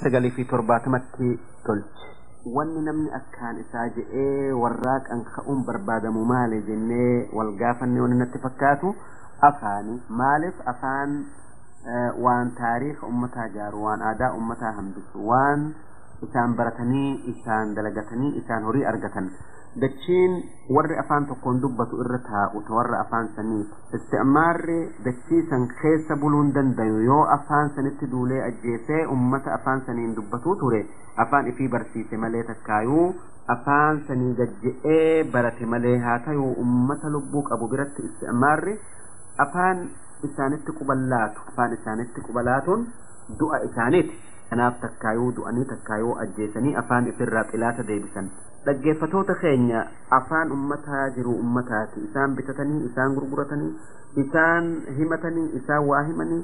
1970tti tolche. Wanni namni akkaan isaa je'ee warraaqan ka'uun barbaadamu maali jennee wal gaafanne, wanni natti fakkaatu afaani. Maaliif afaan waan taariika ummataa jaaru, waan aadaa ummataa hambisu, waan isaan baratanii, isaan dalagatanii, isaan horii argatan. Dachiin warri afaan tokkoon dubbatu irra taa'u ta warra afaan saniiti. Isticmaarri dachii san keessa buluun dandayu yoo afaan sanitti duulee ajjeesee ummata afaan saniin dubbatuu ture afaan ifii barsiise malee, takkaayuu afaan sanii gajje'ee barate malee. Haa tayuu, ummata lubbuu qabu biratti isticmaarri afaan isaanitti quballaatu, afaan isaanitti qubalaatuun du'a isaaniiti. Kanaaf takkaayuu du'anii takkaayuu ajjeesanii afaan ifirraa xilaata deebisan. Dhaggeeffatoota keenya, afaan ummataa jiru ummataati. Isaan bitatanii, isaan gurguratanii, isaan himatanii, isaan waa himanii,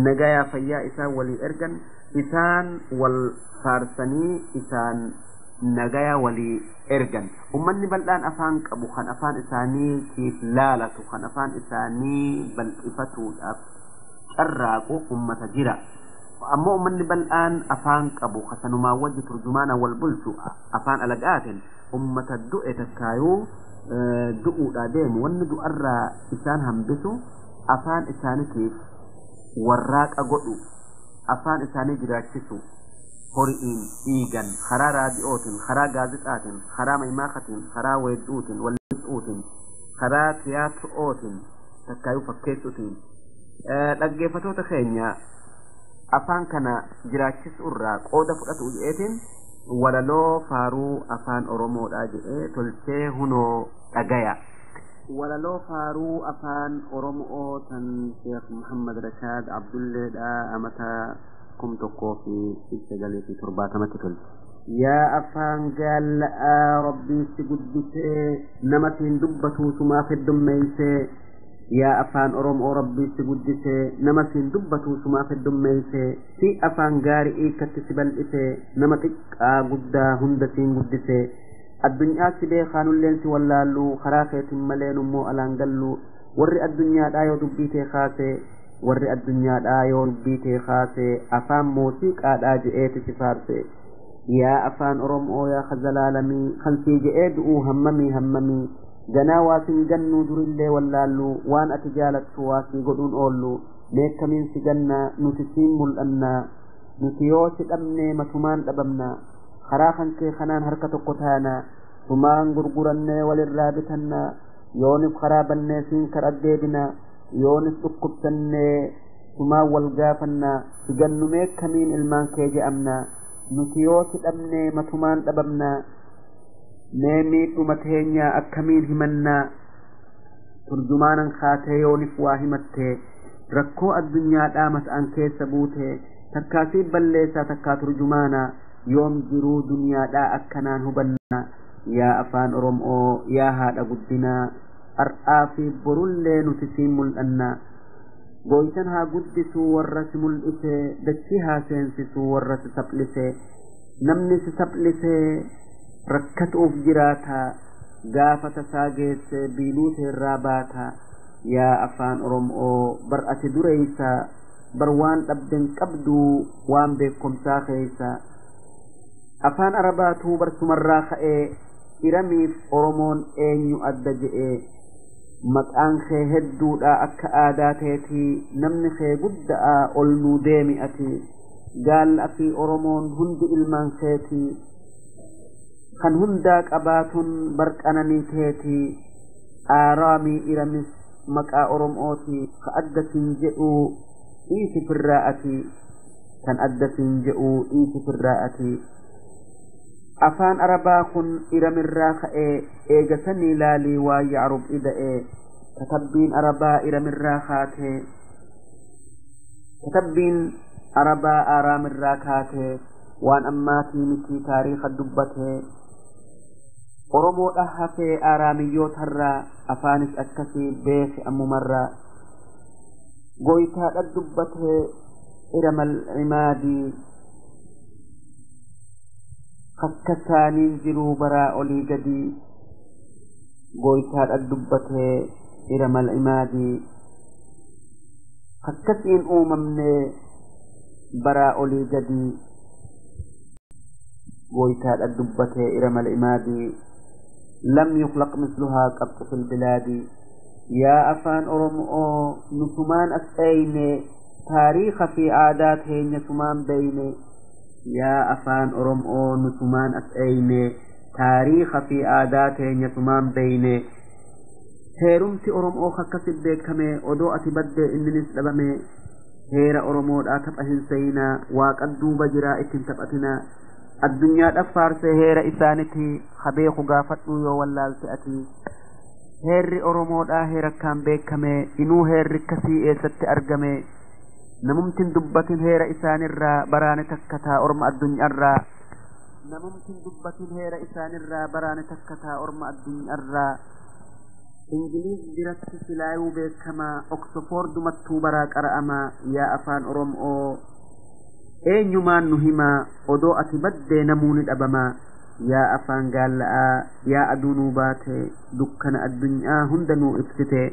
nagayaa fayyaa isaan walii ergan, isaan wal faarsanii, isaan nagaya walii ergan. Ummanni bal'aan afaan qabu kan afaan isaanii tiif laalatu, kan afaan isaanii bal'ifatuudhaaf carraaqu ummata jira. Ammoo ummanni bal'aan afaan qabu kasanumaa wajji turjumaana wal bulchu afaan alagaatiin ummata du'e takkaayuu du'uudha deemu. Wanni du'arraa isaan hambisu afaan isaaniitiif warraaqa godhu, afaan isaanii jiraachisu, hori'iin, dhiigan, karaa raadiyootiin, karaa gaazexaatiin, karaa maymaakatiin, karaa weedduutiin, wallisuutiin, karaa tiyaatirootiin, takkaayuu fakkeessuutiin. Dhaggeeffatoota keenya, afaan kana jiraachisu irraa qooda fudhatu je'eetiin walaloo faaruu afaan Oromoodhaa jedhee tolchee hunoo dhagaya. Walaloo faaruu afaan Oromoo tan Sheekh Muhammad Rashaad Abdulleedhaa amata 1970tti tolche. Yaa afaan gaalla'aa Rabbiin si guddisee, nama siin dubbatu sumaaf heddummeeysee. Yaa afaan Oromoo Rabbii si guddisee, nama siin dubbatu sumaaf heddummeeysee, si afaan gaarii hiikkatti si bal'isee, nama xiqqaa guddaa hunda siin guddisee. Addunyaa si beekaanulleen si wallaallu, karaa keetiin malee nummoo alaan gallu. Warri addunyaadhaa yoo dubbii tee kaasee, warri addunyaadhaa yoo dubbii tee kaasee, afaan muuziqaadhaa je'eeti si faarse. Yaa afaan Oromoo, yaa khazalaalamii, kan sii je'ee du'uu hammamii hammamii? Ganaa waa sin gannuu, durillee wallaallu, waan ati jaalattu waa sii godhuun oollu. Meekkamiin si gannaa? Nuti siin mul'annaa. Nuti yoo si dhabnee matumaan dhabamna. Karaa kan kee kanaan harka tokko taana, tumaan gurgurannee walirraa bitannaa. Yoonif karaa bannee siin kara deebina, yoonis dhukkubsannee tumaan wal gaafannaa. Si gannu, meekkamiin ilmaan kee je'amna? Nuti yoo si dhabnee matumaan dhabamna. Mee miidhuma teenyaa akkamiin himannaa? Turjumaanan kaatee yoonif waa himattee, rakkoo addunyaadhaa mas'aan keessa buute, takkaa siif balleessaa takkaa turjumaana. Yoom jiruu duniyaadhaa akkanaan hubannaa? Yaa afaan Oromoo, yaa haadha guddinaa, har'aa fi borullee nuti siin mul'annaa. Gooytan haa guddisuu warra si mul'isee, dachii haa seensisuu warra si saplisee. Namni si saplisee rakkatuuf jiraata, gaafa tasaa geesse biiluu teerraa baata. Yaa afaan Oromoo, bar ati dureeysa, bar waan dhabden qabduu waan beekomsaa keeysa. Afaan Arabaatuu barsumarraa ka'ee, Iramiif Oromoon eenyu adda je'ee? Maqaan kee hedduudha akka aadaa teetii, namni kee guddaa ol nuu deemi ati. Gaalla fi Oromoon hundi ilmaan keetii, kan hundaa qabaatun barqananii teetii. Aaraamii Iramis maqaa Oromooti, ka adda siin jedhuu dhiisi firraa ati, kan adda siin jedhuu dhiisi firraa ati. Afaan Arabaa kun Iramirraa ka'ee, eegasanii laalii waa Yacrub ida'ee. Katabbiin Arabaa Iramirraa kaatee, katabbiin Arabaa Aaraamirraa kaatee, waan ammaatii mitii taariika dubbatee. Oromoodha hafee aaraamiyyootarraa, afaanis akkasii beeke ammumarraa. Gooytaadha dubbatee iramal cimaadii, kakkasaaniin jiruu baraa olii gadii. Gooytaadha dubbatee iramal cimaadii, kakkasiin uumamnee. Baraa olii gadii gooytaadha dubbatee iramal imaadii lam yuklaq misluhaa qabxu fil bilaadii. Yaa afaan Oromoo, nutumaan as dheeyne, taariika fi aadaa teenya sumaan beeyne. Yaa afaan Oromoo, nutumaan as dheeyne, taariika fi aadaa teenya sumaan beeyne. Heerumti Oromoo akkasit beekame, odoo ati baddee inninis dhabame. Heera Oromoodhaa tapha hin seyinaa, waaqan duuba jiraa ittiin taphatinaa. Addunyaadhaaf faarsee heera isaanitti habeeku gaafadhuu yoo wallaalte ati. Heerri Oromoodhaa heera akkaan beekame, inuu heerri akkasii eessatti argame? Namumtiin dubbatin heera isaanirraa baraane takkataa orma addunyaarraa. Namumtiin dubbatin heera isaanirraa baraane takkataa orma addunyaarraa. Ingiliiz biratti silaayuu beekamaa, Oksfoordumattuu baraa qara'amaa. Yaa afaan Oromoo, eenyumaan nu himaa? Odoo ati baddee namuu ni dhabamaa. Yaa afaan gaalla'aa, yaa aduu nuu baate, dukkana addunyaa hunda nuu ibsite.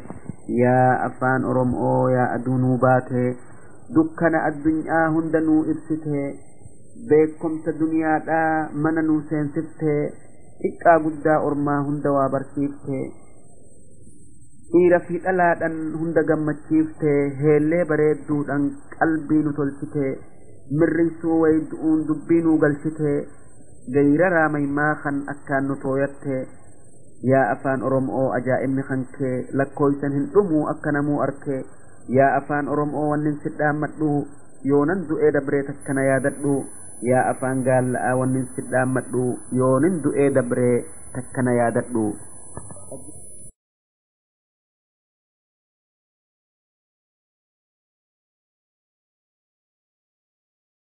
Yaa afaan Oromoo, yaa aduu nuu baate, dukkana addunyaa hunda nuu ibsite, beekumsa duniyaadhaa mana nuu seensifte, xiqqaa guddaa ormaa hunda waa barsiifte, dhiira fi dhalaadhaan hunda gammachiifte, heellee bareedduudhaan qalbii nu tolchite, mirriisuu waydu'uun dubbii nuu galchite, gayraraa maymaa kan akkaan nu tooyatte. Yaa afaan Oromoo, ajaa'ibni kan kee lakkooysan hin dhumuu akka namuu arke. Yaa afaan Oromoo, wannin sidhaammadhu, yoonan du'ee dabree takkana yaadadhu. Yaa afaan gaalla'aa, wannin sidhaammadhu, yoonin du'ee dabree takkana yaadadhu.